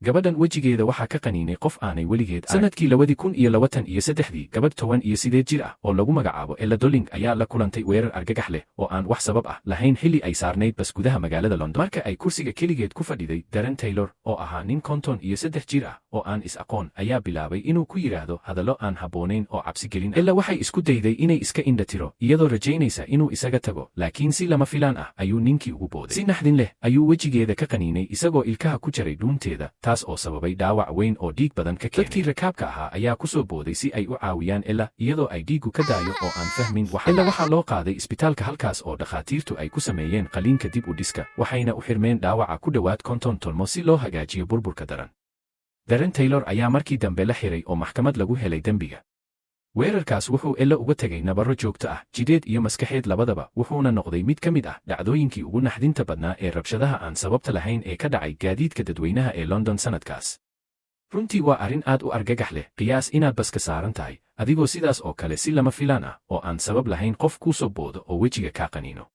Gabadhan wejigeeda waxaa ka qaniinay qof aanay weligeed arag. Sanadkii 2023-dii, gabadh 18 jir ah oo lagu magacaabo Ella Dolling ayaa la kulantay weerar argagax leh oo aan wax sabab ah lahayn xilli ay saarnayd bas gudaha magaalada London. Marka ay kursiga keligeed ku fadhiday, Darren Taylor oo ahaa nin 53 jir ah oo aan is aqoon ayaa bilaabay inuu ku yidhaahdo hadallo aan habboonayn oo cabsi gelin ah. Ella waxay isku dayday inay iska indha tiro, iyadoo rajaynaysa inuu isaga tago, laakiin si lama filaan ah ayuu ninkii ugu booday. Si naxdin leh ayuu wejigeeda ka qaniinay, isagoo ilkaha ku jaray dhuunteeda, taas oo sababay dhaawac weyn oo dhiig badan ka keenay. Dadkii rakaabka ahaa ayaa ku soo booday si ay u caawiyaan Ella, iyadoo ay dhiiggu ka daayo oo aan fahmin waxa. Ella waxaa loo qaaday isbitaalka, halkaas oo dhakhaatiirtu ay ku sameeyeen qaliinka dib u dhiska, waxayna u xirmeen dhaawaca ku dhowaad 50 tolmo si loo hagaajiyo burburka daran. Darren Taylor ayaa markii dambe la xiray oo maxkamad lagu helay dembiga. Weerarkaas wuxuu Ella uga tegay nabarro joogto ah, jidheed iyo maskaxeed labadaba, wuxuuna noqday mid ka mid ah dhacdooyinkii ugu naxdinta badnaa ee rabshadaha aan sababta lahayn ee ka dhacay gaadiidka dadweynaha ee London sanadkaas. Runtii waa arrin aad u argagax leh. Qiyaas inaad baska saaran tahay, adigoo sidaas oo kale si lama filaan ah oo aan sabab lahayn qof kuu soo boodo oo wejiga kaa qaniino.